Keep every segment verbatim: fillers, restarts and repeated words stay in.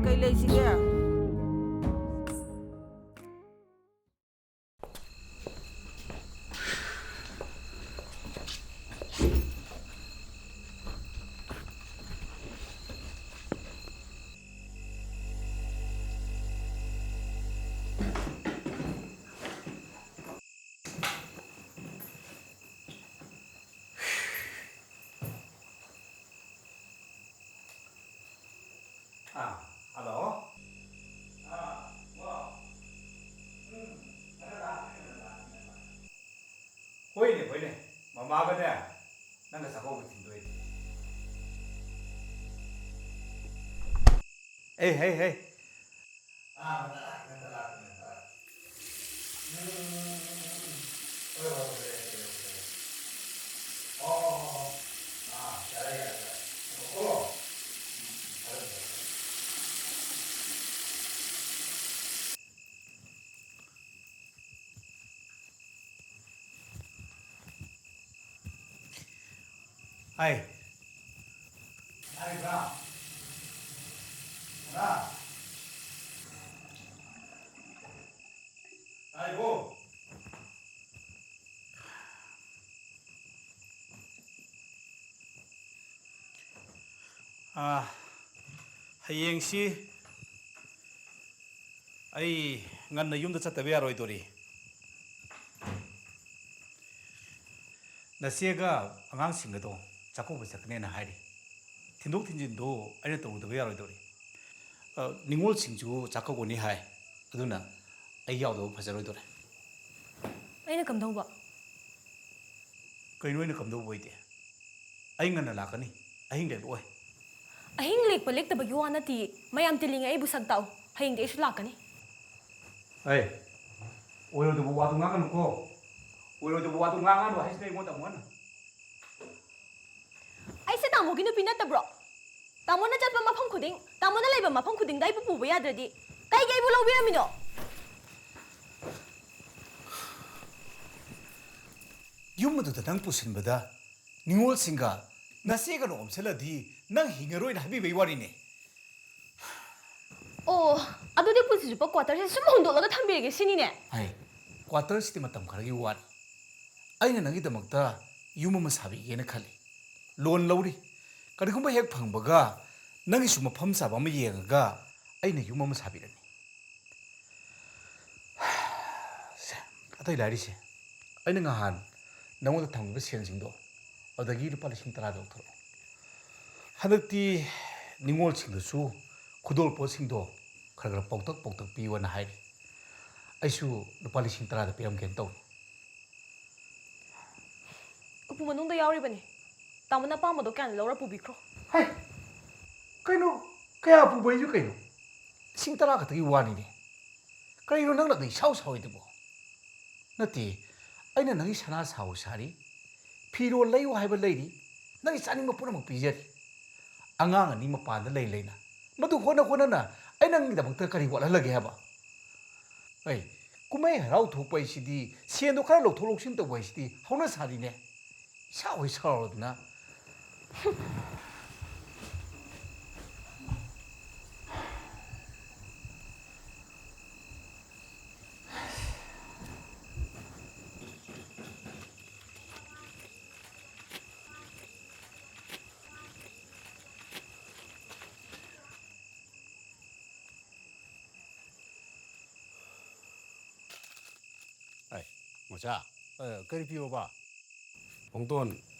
ꯀꯩ ꯂꯩꯁꯤꯒꯦ? ꯑꯥ, ꯍꯜꯂꯣ꯫ ꯑꯥ, ꯋꯥ꯫ ꯎꯝ, ꯈꯔ ꯂꯥꯡꯉꯦ, ꯈꯔ ꯂꯥꯡꯉꯦ꯫ ꯍꯣꯏꯅꯦ, ꯍꯣꯏꯅꯦ꯫ ꯃꯃꯥꯒꯅꯦ, ꯅꯪꯒ ꯆꯥꯛꯀꯧꯕ ꯊꯤꯟꯗꯣꯏꯅꯦ꯫ ꯑꯦ, ꯍꯦ, ꯍꯦ꯫ ꯍꯥꯏ꯫ ꯍꯥꯏꯕ꯭ꯔꯥ? ꯍꯥ? ꯍꯥꯏꯕꯣ? ꯑꯥ, ꯍꯌꯦꯡꯁꯤ ꯑꯩ ꯉꯟꯅ ꯌꯨꯝꯗ ꯆꯠꯇꯕ ꯌꯥꯔꯣꯏꯗꯣꯔꯤ꯫ ꯅꯆꯦꯒ ꯑꯉꯥꯡꯁꯤꯡꯒꯗꯣ ꯆꯥꯛꯀꯧꯕ ꯆꯠꯀꯅꯦꯅ ꯍꯥꯏꯔꯤ꯫ ꯊꯤꯟꯗꯣꯛ ꯊꯤꯟꯖꯤꯟꯗꯣ ꯑꯩꯅ ꯇꯧꯔꯨꯗꯕ ꯌꯥꯔꯣꯏꯗꯧꯔꯤ꯫ ꯑ, ꯅꯤꯉꯣꯜꯁꯤꯡꯁꯨ ꯆꯥꯛꯀꯧꯒꯅꯤ ꯍꯥꯏ꯫ ꯑꯗꯨꯅ ꯑꯩ ꯌꯥꯎꯗꯕ ꯐꯖꯔꯣꯏꯗꯧꯔꯦ꯫ ꯑꯩꯅ ꯀꯝꯗꯧꯕ? ꯀꯩꯅꯣ ꯑꯩꯅ ꯀꯝꯗꯧꯕ ꯑꯣꯏꯗꯦ? ꯑꯩ ꯉꯟꯅ ꯂꯥꯛꯀꯅꯤ꯫ ꯑꯍꯤꯡ ꯂꯦꯛꯂꯛꯑꯣꯏ꯫ ꯑꯍꯤꯡ ꯂꯦꯛꯄ ꯂꯦꯛꯇꯕꯒꯤ ꯋꯥ ꯅꯠꯇꯤꯌꯦ꯫ ꯃꯌꯥꯝ ꯇꯤꯜꯂꯤꯉꯩ ꯑꯩꯕꯨ ꯁꯛ ꯇꯥꯛꯎ꯫ ꯍꯌꯦꯡꯗꯤ ꯑꯩꯁꯨ ꯂꯥꯛꯀꯅꯤ꯫ ꯑꯩ ꯑꯣꯏꯔꯣꯏꯗꯕ ꯋꯥꯗꯨ ꯉꯥꯡꯒꯅꯨꯀꯣ꯫ ꯑꯣꯏꯔꯣꯏꯗꯕ ꯋꯥꯗꯨ ꯉꯥꯡꯒꯅꯨ ꯍꯥꯏꯁꯤꯅ ꯑꯩꯉꯣꯟꯗ ꯑꯃꯨꯛ ꯍꯟꯅ꯫ ꯑꯩꯁꯦ ꯇꯥꯃꯣꯒꯤ ꯅꯨꯄꯤ ꯅꯠꯇꯕ꯭ꯔꯣ? ꯇꯥꯃꯣꯅ ꯆꯠꯄ ꯃꯐꯝ ꯈꯨꯗꯤꯡ, ꯇꯥꯃꯣꯅ ꯂꯩꯕ ꯃꯐꯝ ꯈꯨꯗꯤꯡꯗ ꯑꯩꯕꯨ ꯄꯨꯕ ꯌꯥꯗ꯭ꯔꯗꯤ ꯀꯩꯒꯤ ꯑꯩꯕꯨ ꯂꯧꯕꯤꯔꯝꯃꯤꯅꯣ? ꯌꯨꯝ ꯑꯗꯨꯗ ꯅꯪ ꯄꯨꯁꯤꯟꯕꯗ ꯅꯤꯉꯣꯜꯁꯤꯡꯒ ꯅꯆꯦꯒ ꯅꯣꯛꯑꯝꯁꯤꯜꯂꯗꯤ ꯅꯪ ꯍꯤꯡꯉꯔꯣꯏꯅ ꯍꯥꯏꯕꯤꯕꯩ ꯋꯥꯔꯤꯅꯦ꯫ ꯑꯣ, ꯑꯗꯨꯗꯤ ꯄꯨꯟꯁꯤ ꯆꯨꯞꯄ ꯀ꯭ꯋꯥꯇꯔꯁꯦ ꯁꯨꯝ ꯍꯨꯟꯗꯣꯛꯂꯒ ꯊꯝꯕꯤꯔꯒꯦ ꯁꯤꯅꯤꯅꯦ? ꯍꯥꯏ, ꯀ꯭ꯋꯥꯇꯔꯁꯤꯗꯤ ꯃꯇꯝ ꯈꯔꯒꯤ ꯋꯥꯅꯤ꯫ ꯑꯩꯅ ꯅꯪꯒꯤꯗꯃꯛꯇ ꯌꯨꯝ ꯑꯃ ꯁꯥꯕꯤꯒꯦꯅ ꯈꯜꯂꯤ꯫ ꯂꯣꯟ ꯂꯧꯔꯤ꯫ ꯀꯔꯤꯒꯨꯝꯕ ꯍꯦꯛ ꯐꯪꯕꯒ ꯅꯪꯒꯤꯁꯨ ꯃꯐꯝ ꯆꯥꯕ ꯑꯃ ꯌꯦꯡꯉꯒ ꯑꯩꯅ ꯌꯨꯝ ꯑꯃ ꯁꯥꯕꯤꯔꯅꯤ꯫ ꯁꯦ, ꯑꯇꯩ ꯂꯥꯏꯔꯤꯁꯦ, ꯑꯩꯅ ꯉꯍꯥꯟ ꯅꯉꯣꯟꯗ ꯊꯝꯈꯤꯕ ꯁꯦꯟꯁꯤꯡꯗꯣ, ꯑꯗꯨꯗꯒꯤ ꯂꯨꯄꯥ ꯂꯤꯁꯤꯡ ꯇꯔꯥꯗꯣ ꯂꯧꯊꯣꯔꯛꯑꯣ꯫ ꯍꯟꯗꯛꯇꯤ ꯅꯤꯉꯣꯜꯁꯤꯡꯗꯁꯨ ꯈꯨꯗꯣꯜ ꯄꯣꯠꯁꯤꯡꯗꯣ ꯈꯔ ꯈꯔ ꯄꯧꯇꯛ ꯄꯧꯇꯛ ꯄꯤꯌꯣꯅ ꯍꯥꯏꯔꯤ꯫ ꯑꯩꯁꯨ ꯂꯨꯄꯥ ꯂꯤꯁꯤꯡ ꯇꯔꯥꯗ ꯄꯤꯔꯝꯒꯦꯅ ꯇꯧꯅꯤ꯫ ꯎꯄꯨ ꯃꯅꯨꯡꯗ ꯌꯥꯎꯔꯤꯕꯅꯤ꯫ ꯇꯥꯃꯣꯅ ꯑꯄꯥꯝꯕꯗꯣ ꯀꯌꯥꯅ ꯂꯧꯔ ꯄꯨꯕꯤꯈ꯭ꯔꯣ꯫ ꯍꯩ! ꯀꯩꯅꯣ? ꯀꯌꯥ ꯄꯨꯕ ꯍꯥꯏꯁꯨ ꯀꯩꯅꯣ? ꯂꯤꯁꯤꯡ ꯇꯔꯥ ꯈꯛꯇꯒꯤ ꯋꯥꯅꯤꯅꯦ꯫ ꯀꯔꯤꯅꯣ ꯅꯪꯅ ꯑꯗꯨ ꯏꯁꯥꯎ ꯁꯥꯎꯔꯤꯗꯨꯕꯣ? ꯅꯠꯇꯦ, ꯑꯩꯅ ꯅꯪꯒꯤ ꯁꯅꯥ ꯁꯥꯎ ꯁꯥꯔꯤ, ꯐꯤꯔꯣꯜ ꯂꯩꯌꯨ ꯍꯥꯏꯕ ꯂꯩꯔꯤ, ꯅꯪꯒꯤ ꯆꯥꯅꯤꯡꯕ ꯄꯨꯝꯅꯃꯛ ꯄꯤꯖꯔꯤ꯫ ꯑꯉꯥꯡ ꯑꯅꯤ ꯃꯄꯥꯟꯗ ꯂꯩ ꯂꯩꯅ ꯃꯗꯨ ꯍꯣꯠꯅ ꯍꯣꯠꯅꯅ ꯑꯩ ꯅꯪꯒꯤꯗꯃꯛꯇ ꯀꯔꯤ ꯋꯥꯠꯍꯜꯂꯒꯦ ꯍꯥꯏꯕ? ꯑꯩ ꯀꯨꯝꯍꯩ ꯍꯔꯥꯎ ꯊꯣꯛꯄ ꯍꯥꯏꯁꯤꯗꯤ ꯁꯦꯟꯗꯣ ꯈꯔ ꯂꯧꯊꯣꯛ ꯂꯧꯁꯤꯟ ꯇꯧꯕ ꯍꯥꯏꯁꯤꯗꯤ ꯍꯧꯅ ꯁꯥꯅꯤꯅꯦ꯫ ꯏꯁꯥ ꯍꯣꯏ ꯁꯥꯎꯔꯗꯅ꯫ ꯑꯩ, ꯃꯣꯆꯥ, ꯑ, ꯀꯔꯤ ꯄꯤꯌꯣꯕ? ꯄꯥꯡꯇꯣꯟ,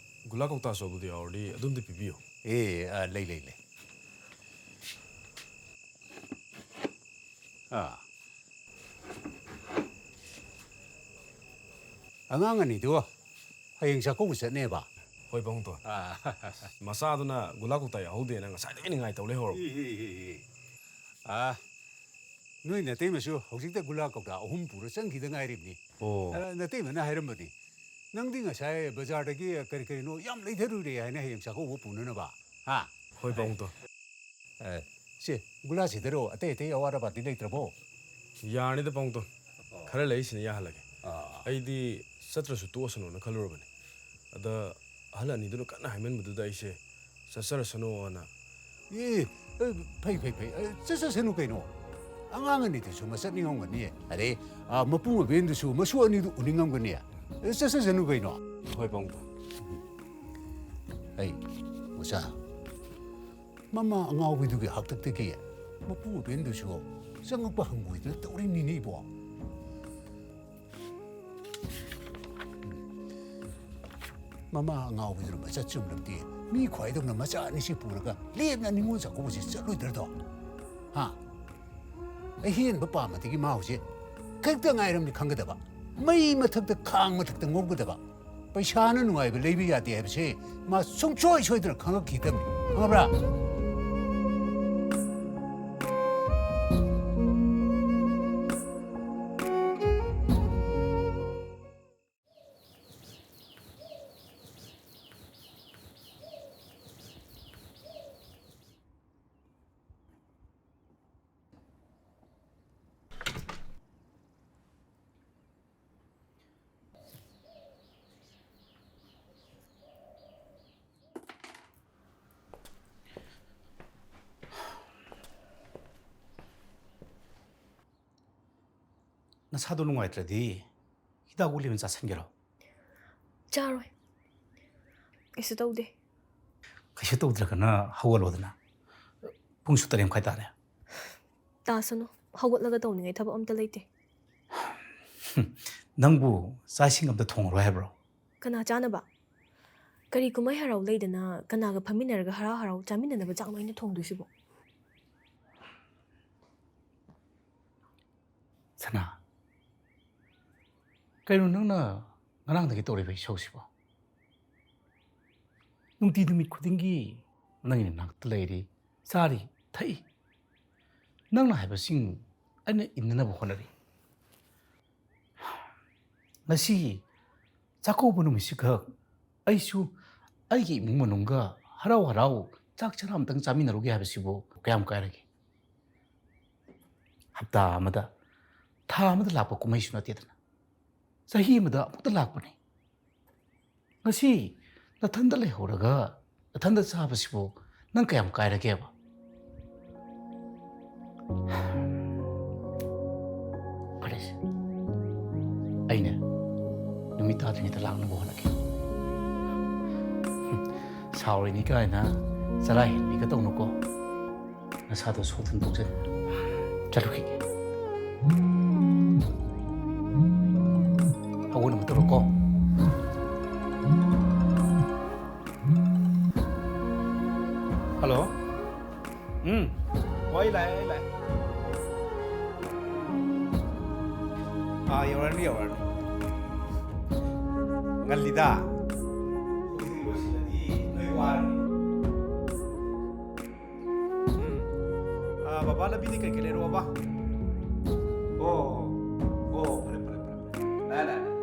ꯒꯨꯂꯥ ꯀꯧꯇꯥ ꯑꯆꯧꯕꯗꯨ ꯌꯥꯎꯔꯗꯤ ꯑꯗꯨꯝꯗꯤ ꯄꯤꯕꯤꯌꯨ꯫ ꯑꯦ, ꯑ, ꯂꯩ, ꯂꯩ, ꯂꯩ꯫ ꯑ꯫ ꯑꯉꯥꯡ ꯑꯅꯤꯗꯨ ꯍꯌꯦꯡ ꯆꯥꯛꯀꯧꯕ ꯆꯠꯅꯦꯕ? ꯍꯣꯏ, ꯄꯥꯕꯨꯡꯇꯣꯟ꯫ ꯑꯥ꯫ ꯃꯆꯥꯗꯨꯅ ꯒꯨꯂꯥ ꯀꯧꯇꯥ ꯌꯥꯎꯍꯧꯗꯦꯅ ꯉꯁꯥꯏꯗꯒꯤ ꯅꯤꯡꯉꯥꯏ ꯇꯧ ꯂꯩꯍꯧꯔꯕ꯫ E, E, E, E. ꯑꯥ, ꯅꯣꯏ ꯅꯇꯩꯃꯁꯨ ꯍꯧꯖꯤꯛꯇ ꯒꯨꯂꯥ ꯀꯧꯇꯥ ꯑꯍꯨꯝ ꯄꯨꯔ ꯆꯪꯈꯤꯗ ꯉꯥꯏꯔꯤꯕꯅꯤ꯫ ꯑꯣ꯫ ꯑ, ꯅꯇꯩꯃꯅ ꯍꯥꯏꯔꯝꯕꯅꯤ, "ꯅꯪꯗꯤ ꯉꯁꯥꯏ ꯕꯖꯥꯔꯗꯒꯤ ꯀꯔꯤ ꯀꯔꯤꯅꯣ ꯌꯥꯝ ꯂꯩꯊꯔꯨꯔꯦ ꯍꯥꯏꯅ ꯍꯌꯦꯡ ꯆꯥꯛꯀꯧꯕ ꯄꯨꯅꯅꯕ, ꯍꯥ?" ꯍꯣꯏ, ꯄꯥꯕꯨꯡꯇꯣꯟ꯫ ꯑꯦ, ꯁꯦ, ꯒꯨꯂꯥꯁꯤꯗꯔꯣ? ꯑꯇꯩ ꯑꯇꯩ ꯑꯋꯥꯠ ꯑꯄꯥꯗꯤ ꯂꯩꯇ꯭ꯔꯕꯣ? ꯌꯥꯔꯅꯤꯗ, ꯄꯥꯕꯨꯡꯇꯣꯟ꯫ ꯑꯣ꯫ ꯈꯔ ꯂꯩ, ꯁꯤꯅ ꯌꯥꯍꯜꯂꯒꯦ꯫ ꯑꯥ꯫ ꯑꯩꯗꯤ ꯆꯠꯇ꯭ꯔꯁꯨ ꯇꯣꯛꯑꯁꯅꯨꯅ ꯈꯜꯂꯨꯔꯕꯅꯤ꯫ ꯑꯗ ꯑꯍꯜ ꯑꯅꯤꯗꯨꯅ ꯀꯟꯅ ꯍꯥꯏꯃꯟꯕꯗꯨꯗ ꯑꯩꯁꯦ ꯆꯠꯆꯔꯁꯅꯨꯅ꯫ ꯑꯦ, ꯑꯦ, ꯐꯩ, ꯐꯩ, ꯐꯩ꯫ ꯑꯦ, ꯆꯠ-, ꯆꯠꯁꯅꯨ ꯀꯩꯅꯣ꯫ ꯑꯉꯥꯡ ꯑꯅꯤꯗꯨꯁꯨ ꯃꯆꯠ ꯅꯤꯡꯉꯝꯒꯅꯤ꯫ ꯑꯗꯩ, ꯑ, ꯃꯄꯨ ꯃꯕꯦꯟꯗꯨꯁꯨ ꯃꯁꯨ ꯑꯅꯤꯗꯨ ꯎꯅꯤꯡꯉꯝꯒꯅꯤ꯫ ꯑꯦ, ꯆꯠꯁꯅꯨ ꯀꯩꯅꯣ꯫ ꯍꯣꯏ, ꯄꯥꯕꯨꯡ꯫ ꯑꯩ, ꯃꯆꯥ, ꯃꯃꯥ ꯑꯉꯥꯎꯕꯤꯗꯨꯒꯤ ꯍꯥꯛꯇꯛꯇꯒꯤ ꯃꯄꯨ ꯃꯕꯦꯟꯗꯨꯁꯨ ꯆꯪꯉꯛꯄ ꯍꯪꯒꯣꯏꯗꯅ ꯇꯧꯔꯤꯕꯅꯤꯅꯦ, ꯏꯕꯣ꯫ ꯃꯃꯥ ꯑꯉꯥꯎꯕꯤꯗꯨꯅ ꯃꯆꯠ ꯆꯨꯝꯂꯕꯗꯤ ꯃꯤ ꯈ꯭ꯋꯥꯏꯗꯧꯅ ꯃꯆꯥ ꯑꯅꯤꯁꯤ ꯄꯨꯔꯒ ꯂꯦꯝꯅ ꯅꯤꯉꯣꯜ ꯆꯥꯛꯀꯧꯕꯁꯤ ꯆꯠꯂꯣꯏꯗ꯭ꯔꯗꯣ? ꯍꯥ? ꯑꯍꯦꯟꯕ ꯄꯥꯝꯕꯗꯒꯤ ꯃꯥ ꯍꯧꯖꯤꯛ ꯈꯛꯇ ꯉꯥꯏꯔꯝꯅꯤ ꯈꯪꯒꯗꯕ꯫ ꯃꯩ ꯃꯊꯛꯇ ꯈꯥꯡ ꯃꯊꯛꯇ ꯉꯧꯒꯗꯕ꯫ ꯄꯩꯁꯥꯅ ꯅꯨꯡꯉꯥꯏꯕ ꯂꯩꯕ ꯌꯥꯗꯦ ꯍꯥꯏꯕꯁꯦ ꯃꯥ ꯁꯨꯡꯁꯣꯏ ꯁꯣꯏꯗꯅ ꯈꯪꯉꯛꯈꯤꯒꯗꯕꯅꯤ꯫ ꯈꯪꯉꯕ꯭ꯔꯥ? ꯅꯁꯥꯗꯣ ꯅꯨꯡꯉꯥꯏꯇ꯭ꯔꯗꯤ ꯍꯤꯗꯥꯛ ꯒꯨꯂꯤ ꯑꯃ ꯆꯥꯁꯤꯟꯒꯦꯔꯣ? ꯆꯥꯔꯣꯏ꯫ ꯀꯩꯁꯨ ꯇꯧꯗꯦ꯫ ꯀꯩꯁꯨ ꯇꯧꯗ꯭ꯔꯒꯅ ꯍꯧꯒꯠꯂꯣꯗꯅ꯫ ꯄꯨꯡꯁꯨ ꯇꯔꯦꯠ ꯃꯈꯥꯏ ꯇꯥꯔꯦ꯫ ꯇꯥꯁꯅꯨ꯫ ꯍꯧꯒꯠꯂꯒ ꯇꯧꯅꯤꯡꯉꯥꯏ ꯊꯕꯛ ꯑꯝꯇ ꯂꯩꯇꯦ꯫ ꯅꯪꯕꯨ ꯆꯥꯛ ꯏꯁꯤꯡ ꯑꯝꯇ ꯊꯣꯡꯉꯔꯣꯏ ꯍꯥꯏꯕ꯭ꯔꯣ? ꯀꯅꯥ ꯆꯥꯅꯕ? ꯀꯔꯤ ꯀꯨꯝꯍꯩ ꯍꯔꯥꯎ ꯂꯩꯗꯅ ꯀꯅꯥꯒ ꯐꯝꯃꯤꯟꯅꯔꯒ ꯍꯔꯥꯎ ꯍꯔꯥꯎ ꯆꯥꯃꯤꯟꯅꯅꯕ ꯆꯥꯛꯅꯣ ꯑꯩꯅ ꯊꯣꯡꯗꯣꯏꯁꯤꯕꯣ? ꯁꯅꯥ, ꯀꯩꯅꯣ ꯅꯪꯅ ꯉꯔꯥꯡꯗꯒꯤ ꯇꯧꯔꯤꯕ ꯏꯁꯧꯁꯤꯕꯣ? ꯅꯨꯡꯇꯤ ꯅꯨꯃꯤꯠ ꯈꯨꯗꯤꯡꯒꯤ ꯅꯪꯒꯤ ꯅꯥꯛꯇ ꯂꯩꯔꯤ, ꯆꯥꯔꯤ, ꯊꯛꯏ꯫ ꯅꯪꯅ ꯍꯥꯏꯕꯁꯤꯡ ꯑꯩꯅ ꯏꯟꯅꯅꯕ ꯍꯣꯠꯅꯔꯤ꯫ ꯉꯁꯤ ꯆꯥꯛꯀꯧꯕ ꯅꯨꯃꯤꯠꯁꯤꯈꯛ ꯑꯩꯁꯨ ꯑꯩꯒꯤ ꯏꯃꯨꯡ ꯃꯅꯨꯡꯒ ꯍꯔꯥꯎ ꯍꯔꯥꯎ ꯆꯥꯛ ꯆꯔꯥ ꯑꯃꯇꯪ ꯆꯥꯃꯤꯟꯅꯔꯨꯒꯦ ꯍꯥꯏꯕꯁꯤꯕꯨ ꯀꯌꯥꯝ ꯀꯥꯏꯔꯒꯦ? ꯍꯞꯇꯥ ꯑꯃꯗ, ꯊꯥ ꯑꯃꯗ ꯂꯥꯛꯄ ꯀꯨꯝꯍꯩꯁꯨ ꯅꯠꯇꯦꯗꯅ꯫ ꯆꯍꯤ ꯑꯃꯗ ꯑꯃꯨꯛꯇ ꯂꯥꯛꯄꯅꯤ꯫ ꯉꯁꯤ ꯅꯊꯟꯗ ꯂꯩꯍꯧꯔꯒ ꯅꯊꯟꯗ ꯆꯥꯕꯁꯤꯕꯨ ꯅꯪ ꯀꯌꯥꯝ ꯀꯥꯏꯔꯒꯦꯕ? ꯐꯔꯦꯁꯦ, ꯑꯩꯅꯦ ꯅꯨꯃꯤꯠ ꯇꯥꯗ꯭ꯔꯤꯉꯩꯗ ꯂꯥꯛꯅꯕ ꯍꯣꯠꯅꯒꯦ꯫ ꯁꯥꯎꯔꯤꯅꯤ ꯀꯥꯏꯅ ꯆꯔꯥ ꯍꯦꯟꯕꯤꯒ ꯇꯧꯅꯨꯀꯣ꯫ ꯅꯁꯥꯗꯣ ꯁꯣꯛꯇꯅ ꯇꯣꯛꯆꯅꯤ꯫ ꯆꯠꯂꯨꯈꯤꯒꯦ꯫ ꯑꯑꯣꯟ ꯑꯃ ꯇꯧꯔꯣꯀꯣ꯫ ꯍꯜꯂꯣ꯫ ꯎꯝ꯫ ꯍꯣꯏ, ꯂꯥꯛꯑꯦ, ꯑꯩ ꯂꯥꯛꯑꯦ꯫ ꯑꯥ, ꯌꯧꯔꯛꯑꯅꯤ, ꯌꯧꯔꯛꯑꯅꯤ꯫ ꯉꯜꯂꯤꯗ꯫ ꯎꯝ꯫ ꯑꯥ, ꯕꯕꯥ, ꯂꯝꯕꯤꯗꯤ ꯀꯩꯀꯩ ꯂꯩꯔꯛꯑꯣꯕ? ꯑꯣ, ꯑꯣ, ꯐꯔꯦ, ꯐꯔꯦ, ꯐꯔꯦ, ꯐꯔꯦ꯫ ꯂꯥꯛꯑꯦ, ꯂꯥꯛꯑꯦ꯫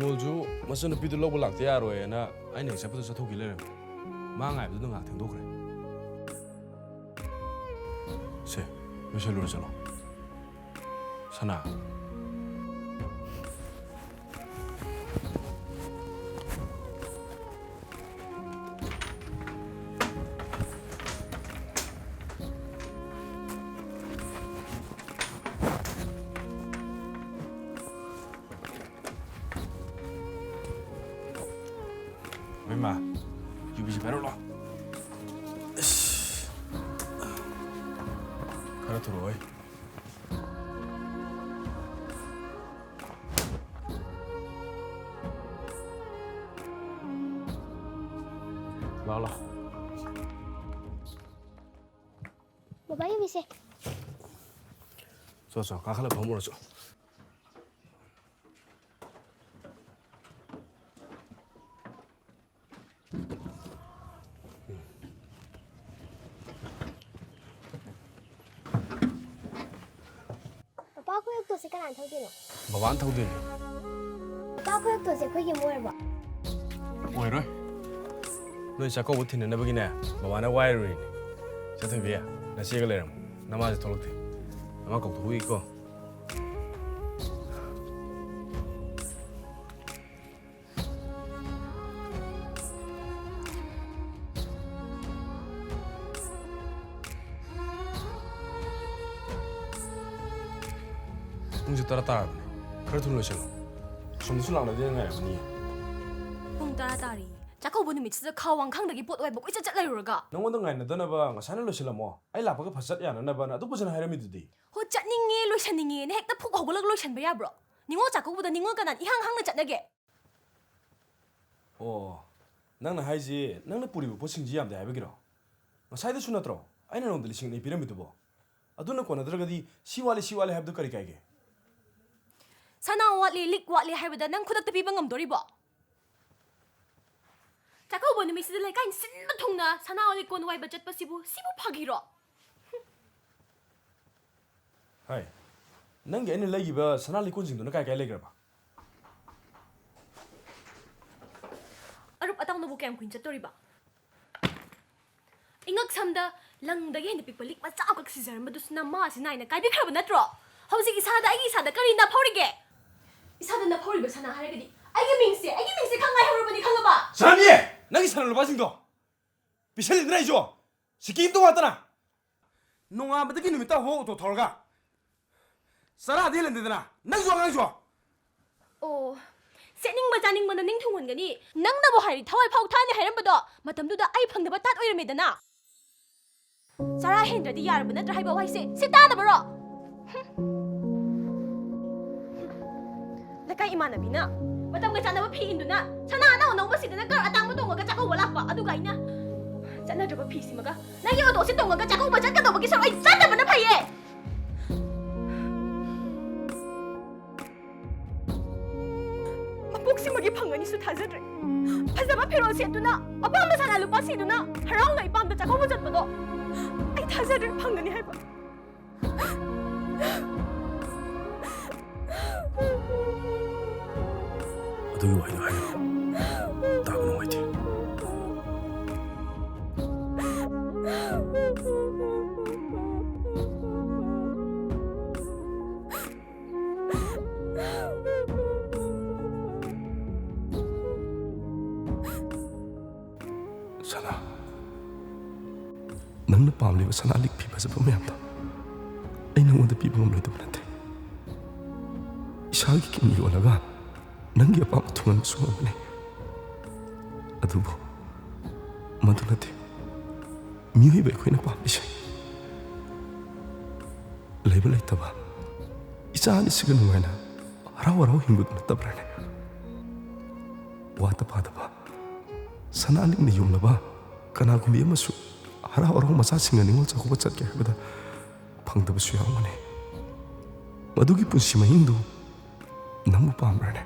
ꯅꯣꯜꯁꯨ ꯃꯆꯟꯅꯨꯄꯤꯗꯨ ꯂꯧꯕ ꯂꯥꯛꯇ ꯌꯥꯔꯣꯏꯅ ꯑꯩꯅ ꯍꯦꯛ ꯆꯠꯄꯗ ꯆꯠꯊꯣꯛꯈꯤ ꯂꯩꯔꯝꯃꯦ꯫ ꯃꯥ ꯉꯥꯏꯕꯗꯨꯅ ꯉꯥꯏꯍꯥꯛ ꯊꯦꯡꯗꯣꯛꯈ꯭ꯔꯦ꯫ ꯁꯦ, ꯂꯣꯏꯁꯜꯂꯨꯔꯣ, ꯆꯠꯂꯣ꯫ ꯁꯅꯥ꯫ ꯏꯃꯥ, ꯌꯨꯕꯤꯁꯤ ꯄꯥꯏꯔꯛꯂꯣ꯫ ꯏꯁ꯫ ꯈꯔ ꯊꯨꯔꯛꯑꯣ꯫ ꯂꯥꯛꯑꯣ, ꯂꯥꯛꯑꯣ꯫ ꯕꯕꯥ, ꯌꯨꯕꯤꯁꯦ꯫ ꯆꯣ, ꯆꯣ, ꯀꯥꯈꯠꯂ ꯐꯝꯃꯨꯔꯣ ꯆꯣ꯫ ꯄꯄꯥ, ꯑꯩꯈꯣꯏ ꯑꯣꯛꯇꯣꯁꯦ ꯀꯅꯥꯅ ꯊꯧꯗꯣꯏꯅꯣ? ꯕꯕꯥꯅ ꯊꯧꯗꯣꯏꯅꯦ꯫ ꯄꯄꯥ, ꯑꯩꯈꯣꯏ ꯑꯣꯛꯇꯣꯁꯦ ꯑꯩꯈꯣꯏꯒꯤ ꯑꯃ ꯑꯣꯏꯔꯕꯣ? ꯑꯣꯏꯔꯣꯏ꯫ ꯅꯣꯏ ꯆꯥꯛꯀꯧꯕ ꯊꯤꯟꯅꯅꯕꯒꯤꯅꯦ, ꯕꯕꯥꯅ ꯋꯥꯏꯔꯨꯔꯤꯅꯦ꯫ ꯆꯠꯊꯣꯏꯕꯤ, ꯅꯆꯦꯒ ꯂꯩꯔꯝꯃꯣ꯫ ꯅꯃꯥꯁꯦ ꯊꯣꯛꯂꯛꯇꯦ꯫ ꯅꯃꯥ ꯀꯧꯊꯣꯛꯎꯏꯀꯣ꯫ ꯄꯨꯡꯁꯦ ꯇꯔꯥ ꯇꯥꯔꯕꯅꯦ꯫ ꯈꯔ ꯊꯨꯅ ꯂꯣꯏꯁꯤꯜꯂꯣ꯫ ꯑꯁꯣꯝꯗꯁꯨ ꯂꯥꯛꯅꯗꯦꯅ ꯉꯥꯏꯔꯝꯃꯅꯤꯌꯦ꯫ ꯄꯨꯡ ꯇꯔꯥ ꯇꯥꯔꯦ꯫ ꯆꯥꯛꯀꯧꯕ ꯅꯨꯃꯤꯠꯁꯤꯗ ꯈꯥ ꯋꯥꯡꯈꯪꯗꯒꯤ ꯄꯣꯠ ꯋꯥꯏꯕ ꯀꯣꯏꯆꯠ ꯆꯠ ꯂꯩꯔꯨꯔꯒ꯫ ꯅꯉꯣꯟꯗ ꯉꯥꯏꯅꯗꯅꯕ ꯉꯁꯥꯏꯅ ꯂꯣꯏꯁꯤꯜꯂꯝꯃꯣ꯫ ꯑꯩ ꯂꯥꯛꯄꯒ ꯐꯠ ꯆꯠ ꯌꯥꯅꯅꯕꯅ ꯑꯗꯨꯛ ꯐꯖꯅ ꯍꯥꯏꯔꯝꯃꯤꯗꯨꯗꯤ꯫ ꯍꯣ, ꯆꯠꯅꯤꯡꯉꯦ, ꯂꯣꯏꯁꯟꯅꯤꯡꯉꯦꯅ ꯍꯦꯛꯇ ꯐꯨꯛ ꯍꯧꯒꯠꯂꯒ ꯂꯣꯏꯁꯟꯕ ꯌꯥꯕ꯭ꯔꯣ? ꯅꯤꯉꯣꯜ ꯆꯥꯛꯀꯧꯕꯗ ꯅꯤꯉꯣꯜ ꯀꯅꯥꯅ ꯏꯍꯥꯡ ꯍꯥꯡꯅ ꯆꯠꯅꯒꯦ? ꯑꯣ, ꯅꯪꯅ ꯍꯥꯏꯁꯤ ꯅꯪꯅ ꯄꯨꯔꯤꯕ ꯄꯣꯠꯁꯤꯡꯁꯤ ꯌꯥꯝꯗꯦ ꯍꯥꯏꯕꯒꯤꯔꯣ? ꯉꯁꯥꯏꯗꯁꯨ ꯅꯠꯇ꯭ꯔꯣ ꯑꯩꯅ ꯅꯉꯣꯟꯗ ꯂꯤꯁꯤꯡ ꯑꯅꯤ ꯄꯤꯔꯝꯃꯤꯗꯨꯕꯣ? ꯑꯗꯨꯅ ꯀꯣꯟꯅꯗ꯭ꯔꯒꯗꯤ ꯁꯤ ꯋꯥꯠꯂꯤ, ꯁꯤ ꯋꯥꯠꯂꯤ ꯍꯥꯏꯕꯗꯨ ꯀꯔꯤ ꯀꯥꯏꯒꯦ? ꯁꯅꯥ ꯋꯥꯠꯂꯤ, ꯂꯤꯛ ꯋꯥꯠꯂꯤ ꯍꯥꯏꯕꯗ ꯅꯪ ꯈꯨꯗꯛꯇ ꯄꯤꯕ ꯉꯝꯗꯣꯔꯤꯕꯣ? ꯆꯥꯛꯀꯧꯕ ꯅꯨꯃꯤꯠꯁꯤꯗ ꯂꯩꯀꯥꯏ ꯁꯤꯟꯕ ꯊꯨꯡꯅ ꯁꯅꯥ ꯂꯤꯛꯀꯣꯟ ꯋꯥꯏꯕ ꯆꯠꯄꯁꯤꯕꯨ, ꯁꯤꯕꯨ ꯐꯥꯒꯤꯔꯣ? ꯍꯥꯏ, ꯅꯪꯒꯤ ꯑꯩꯅ ꯂꯩꯈꯤꯕ ꯁꯅꯥ ꯂꯤꯛꯀꯣꯟꯁꯤꯡꯗꯨꯅ ꯀꯥꯏ ꯀꯥꯏ ꯂꯩꯈ꯭ꯔꯕ? ꯅꯪꯅꯕꯨ ꯀꯌꯥꯝ ꯀꯨꯏꯅ ꯆꯠꯇꯣꯔꯤꯕ? ꯏꯉꯛ ꯁꯝꯗ ꯂꯪꯗꯒꯤ ꯍꯦꯟꯅ ꯄꯤꯛꯄ ꯂꯤꯛ ꯃꯆꯥ ꯑꯃꯈꯛ ꯁꯤꯖꯔꯝꯕꯗꯨꯁꯨ ꯅꯃꯥꯁꯤ ꯅꯥꯏꯅ ꯀꯥꯏꯕꯤꯈ꯭ꯔꯕ ꯅꯠꯇ꯭ꯔꯣ? ꯍꯧꯖꯤꯛ ꯏꯁꯥꯗ, ꯑꯩꯒꯤ ꯏꯁꯥꯗ ꯀꯔꯤ ꯅꯐꯧꯔꯤꯒꯦ? ꯏꯁꯥꯗ ꯅꯐꯧꯔꯤꯕ ꯁꯅꯥ ꯍꯥꯏꯔꯒꯗꯤ ꯑꯩꯒꯤ ꯃꯤꯡꯁꯦ, ꯑꯩꯒꯤ ꯃꯤꯡꯁꯦ ꯈꯪ ꯉꯥꯏꯍꯧꯔꯕꯅꯤ, ꯈꯪꯉꯕ? ꯁꯅꯥꯅꯤ! ꯅꯪꯒꯤ ꯁꯅꯥ ꯂꯨꯄꯥꯁꯤꯡꯗꯣ ꯄꯤꯁꯜꯂꯤꯗꯅ ꯑꯩꯁꯨ ꯁꯤꯀꯤ ꯑꯃꯇ ꯋꯥꯠꯇꯅ꯫ ꯅꯣꯡꯉꯥꯟꯕꯗꯒꯤ ꯅꯨꯃꯤꯠ ꯇꯥꯐꯥꯎ ꯑꯣꯇꯣ ꯊꯧꯔꯒ ꯆꯔꯥꯗꯤ ꯍꯦꯜꯍꯟꯗꯦꯗꯅ ꯅꯪꯁꯨ ꯑꯉꯥꯡꯁꯨ꯫ ꯑꯣ, ꯁꯦꯠꯅꯤꯡꯕ ꯆꯥꯅꯤꯡꯕꯅ ꯅꯤꯡ ꯊꯨꯡꯍꯟꯒꯅꯤ꯫ ꯅꯪꯅꯕꯨ ꯍꯥꯏꯔꯤ ꯊꯋꯥꯏ ꯐꯥꯎ ꯊꯥꯅꯤ ꯍꯥꯏꯔꯝꯕꯗꯣ, ꯃꯇꯝꯗꯨꯗ ꯑꯩ ꯐꯪꯗꯕ ꯇꯥꯠ ꯑꯣꯏꯔꯝꯃꯦꯗꯅ꯫ ꯆꯔꯥ ꯍꯦꯟꯗ꯭ꯔꯗꯤ ꯌꯥꯔꯕ ꯅꯠꯇ꯭ꯔꯥ ꯍꯥꯏꯕ ꯋꯥꯍꯩꯁꯦ ꯁꯤ ꯇꯥꯗꯕꯔꯣ? ꯍꯨꯝ꯫ ꯂꯩꯀꯥꯏ ꯏꯃꯥꯟꯅꯕꯤꯅ ꯃꯇꯝꯒ ꯆꯥꯟꯅꯕ ꯐꯤ ꯏꯟꯗꯨꯅ ꯁꯅꯥ ꯑꯅꯧ ꯑꯅꯧꯕ ꯁꯤꯗꯅ ꯀꯥꯔ ꯑꯇꯥꯡꯕ ꯇꯣꯡꯉꯒ ꯆꯥꯛꯀꯧꯕ ꯂꯥꯛꯄ, ꯑꯗꯨꯒ ꯑꯩꯅ ꯆꯠꯅꯗ꯭ꯔꯕ ꯐꯤꯁꯤꯃꯒ ꯅꯪꯒꯤ ꯑꯣꯇꯣꯁꯤ ꯇꯣꯡꯉꯒ ꯆꯥꯛꯀꯧꯕ ꯆꯠꯀꯗꯧꯕꯒꯤ ꯁꯔꯨꯛ ꯑꯩ ꯆꯠꯇꯕꯅ ꯐꯩꯌꯦ꯫ ꯃꯄꯣꯛꯁꯤꯃꯒꯤ ꯐꯪꯒꯅꯤꯁꯨ ꯊꯥꯖꯗ꯭ꯔꯦ꯫ ꯐꯖꯕ ꯐꯤꯔꯣꯜ ꯁꯦꯠꯇꯨꯅ, ꯑꯄꯥꯝꯕ ꯁꯅꯥ ꯂꯨꯄꯥ ꯁꯤꯗꯨꯅ ꯍꯔꯥꯎꯅ ꯏꯄꯥꯝꯗ ꯆꯥꯛꯀꯧꯕ ꯆꯠꯄꯗꯣ ꯑꯩ ꯊꯥꯖꯗ꯭ꯔꯦ ꯐꯪꯒꯅꯤ ꯍꯥꯏꯕ꯫ ꯑꯗꯨꯒꯤ ꯋꯥꯍꯩꯗꯣ ꯍꯥꯏꯒꯅꯨ꯫ ꯇꯥꯕ ꯅꯨꯡꯉꯥꯏꯇꯦ꯫ ꯁꯅꯥ, ꯅꯪꯅ ꯄꯥꯝꯂꯤꯕ ꯁꯅꯥ ꯂꯤꯛ ꯐꯤ ꯐꯖꯕ ꯃꯌꯥꯝꯗꯣ ꯑꯩ ꯅꯉꯣꯟꯗ ꯄꯤꯕ ꯉꯝꯂꯣꯏꯗꯕ ꯅꯠꯇꯦ꯫ ꯏꯁꯥꯒꯤ ꯀꯤꯠꯅꯤ ꯌꯣꯜꯂꯒ ꯅꯪꯒꯤ ꯑꯄꯥꯝꯕ ꯊꯨꯡꯍꯟꯕꯁꯨ ꯉꯝꯒꯅꯤ꯫ ꯑꯗꯨꯕꯨ ꯃꯗꯨ ꯅꯠꯇꯦ ꯃꯤꯑꯣꯏꯕ ꯑꯩꯈꯣꯏꯅ ꯄꯥꯝꯂꯤꯁꯦ꯫ ꯂꯩꯕ ꯂꯩꯇꯕ, ꯏꯆꯥ ꯑꯅꯤꯁꯤꯒ ꯅꯨꯡꯉꯥꯏꯅ ꯍꯔꯥꯎ ꯍꯔꯥꯎ ꯍꯤꯡꯕꯗꯨ ꯅꯠꯇꯕ꯭ꯔꯥꯅꯦ? ꯋꯥꯠꯇ ꯄꯥꯗꯕ, ꯁꯅꯥ ꯂꯤꯛꯅ ꯌꯨꯡꯂꯕ ꯀꯅꯥꯒꯨꯝꯕꯤ ꯑꯃꯁꯨ ꯍꯔꯥꯎ ꯍꯔꯥꯎ ꯃꯆꯥꯁꯤꯡꯒ ꯅꯤꯉꯣꯜ ꯆꯥꯛꯀꯧꯕ ꯆꯠꯀꯦ ꯍꯥꯏꯕꯗ ꯐꯪꯗꯕꯁꯨ ꯌꯥꯎꯔꯝꯒꯅꯤ꯫ ꯃꯗꯨꯒꯤ ꯄꯨꯟꯁꯤ ꯃꯍꯤꯡꯗꯨ ꯅꯪꯕꯨ ꯄꯥꯝꯕ꯭ꯔꯥꯅꯦ?